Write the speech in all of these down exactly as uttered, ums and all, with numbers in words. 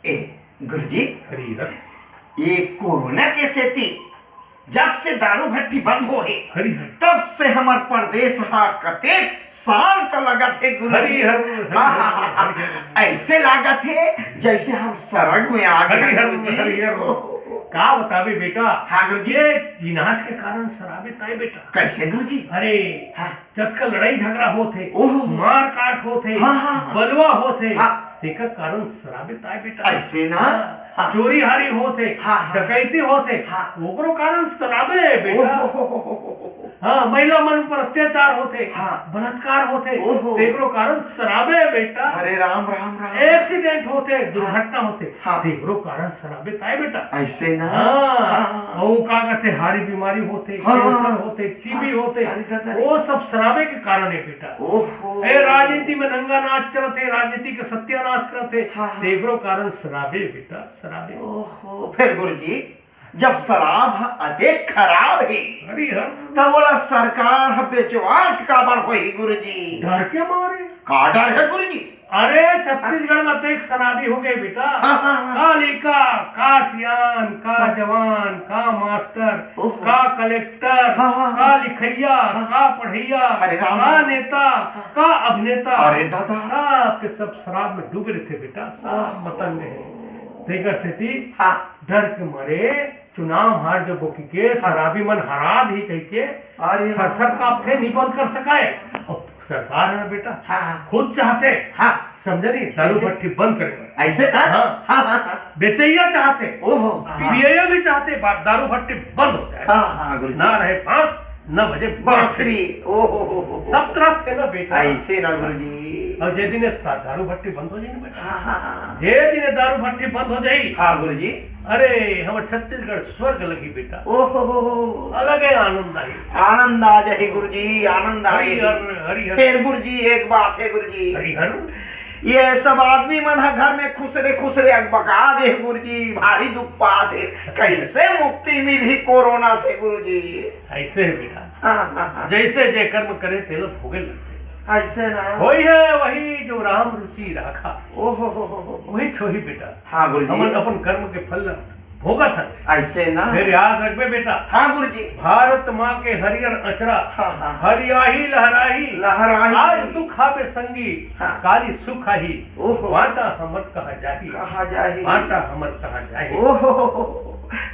ए गुरुजी, हरि हर। ये कोरोना के सेती जब से दारू भट्टी बंद हो हे, हरि हर। तब से हमर परदेस हा कतेक शांत लगत हे गुरुजी। हरि हर, हरि हर, हरि हर। ऐसे लागत हे जैसे हम सरग में आ गए हरि हर, गुरुजी। हरि हर। का बताबे बेटा, हाँ गुरुजी। ये विनाश के कारण शराबे ताय बेटा। कैसे गुरुजी? अरे, हाँ। जतका लड़ाई झगड़ा होत हे, ओहो। मार काट होत हे, हाँ, हाँ, हाँ। बलवा होत हे, हाँ। तेकर कारण शराबे ताय बेटा। ऐसे ना? हाँ। हाँ। चोरी हारी होत हे, हाँ, हाँ। डकैती होत हे, हाँ। ओकरो कारण शराबे हे बेटा। ओहो। हाँ, महिला मन पर अत्याचार होत हे, हाँ। बलात्कार होत हे, ओहो। तेकरो कारण शराबे हे बेटा। अरे राम, राम, राम। Accident होत हे, हाँ। दुर्घटना होत हे, हाँ। तेकरो कारण शराबे ताय बेटा। ऐसे ना? हाँ। हाँ, हाँ। अउ का कहते, हारी बीमारी होत हे, हाँ, हाँ, cancer हाँ। होत हे, T B हाँ। होत हे, अरे दादा रे। वो सब शराबे के कारण हे बेटा। ओहो। ए, राजनीति में नंगा नाच चलत हे, राजनीति के सत्यानाश करत हे, हाँ, हाँ। तेकरो कारण शराबे बेटा, शराबे। ओहो, फिर गुरुजी, जब शराब ह अतेक खराब हे, हरि हर। तब ओला सरकार ह बेचवात काबर होही गुरुजी? डर के मारे। का डर हे गुरुजी? अरे, छत्तीसगढ़ में तो एक शराबी हो गए बेटा। हाँ, हाँ, हाँ। का लइका, का सियान, का हाँ। जवान, का मास्टर, ओहो। का कलेक्टर, हाँ, हाँ, का हाँ। लिखैया, हाँ। का पढ़ैया, अरे राम का राम। नेता, हाँ। का अभिनेता, अरे दादा। सब के सब शराब में डूबे रहिथे बेटा, सब ओहो। मतंग में हे। तेकर सेती हाँ। डर के मारे चुनाव हार जबो कहिके हाँ। शराबी मन हरा दिही कहिके अरे थर-थर राम। कांपथे, नहीं बंद कर सकय। अब सरकार हे ना बेटा, हाँ, हाँ। खुद चाहथे, हाँ। समझे नहीं, दारू कैसे? भट्टी बंद करे बर। ऐसे ना? हाँ। हाँ, हाँ, हाँ। बेचैया चाहथे, ओहो, हाँ। पियैया भी चाहथे, बा-, दारू भट्टी बंद हो जाए। हाँ, हाँ, गुरुजी। ना रहे बांस, ना बजे बांसुरी। बांसुरी, ओहो, हो, हो, हो। सब त्रस्त हे ना बेटा। ऐसे ना गुरुजी। अउ जे दिन ये सा-, दारू भट्टी बंद हो जाही ना बेटा, हाँ, हाँ, हाँ। जे दिन ये दारू भट्टी बंद हो जाही, हाँ गुरुजी। अरे, हमर छत्तीसगढ़ स्वर्ग लगही बेटा। ओहो हो हो। अलगे आनंद आही। आनंद आ जाही गुरुजी, आनंद आ हरि जाही। हर, हरि हर। फेर गुरुजी, एक बात हे गुरुजी। हरि हर। ये सब आदमी मन ह घर में खुसरे खुसरे अकबका दे हे गुरुजी, भारी दुख पात हे। कैसे मुक्ति मिलही कोरोना से गुरुजी? ऐसे हे बेटा। हाँ, हाँ, हाँ। जैसे जे कर्म करे तेला भोगे लगथे। ऐसे ना? होई हे वही जो राम रुचि राखा। ओहो हो हो हो। वही छोही बेटा। हाँ गुरुजी। हमन अपन कर्म के फल ला भोगत हन। ऐसे ना? फेर याद रखबे बेटा। हाँ गुरुजी। भारत माँ के हरियर अचरा, हाँ, हाँ। हरियाही लहराही, लहराही। आज दुख आबे संगी, हाँ। काली सुख आही। ओहो। बांटा हमर कहाँ जाही। कहाँ जाही। बांटा हमर कहाँ जाही। ओहो,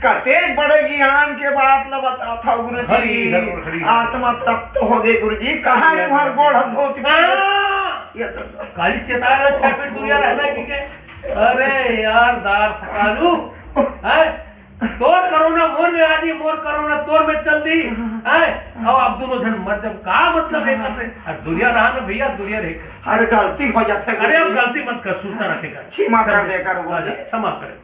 कतेक बड़े ज्ञान के बात ल बताथव गुरुजी। हरि हर, हरि हर। आत्मा तृप्त हो गे गुरुजी। कहाँ हरि हर। तुम्हार गोड़ हाथ धो चुके हैं? हाँ। ये तो काली चेतावनी छह फीट दूरिया रहना कि के? अरे यार, दार फकालू, हैं? तोर कोरोना मोर में आ जी, मोर कोरोना तोर में चल दी, हैं? अब आप दोनों झन मर जब का मतलब है से? अब दूरिया रहा ना भैया, दूरिया रहे। अरे गलती हो जाता है अरे अब गुरुजी। गलती मत कर, सुरता रखेगा। क्षमा कर दे कर गुरुजी। अच्छा, क्षमा करे।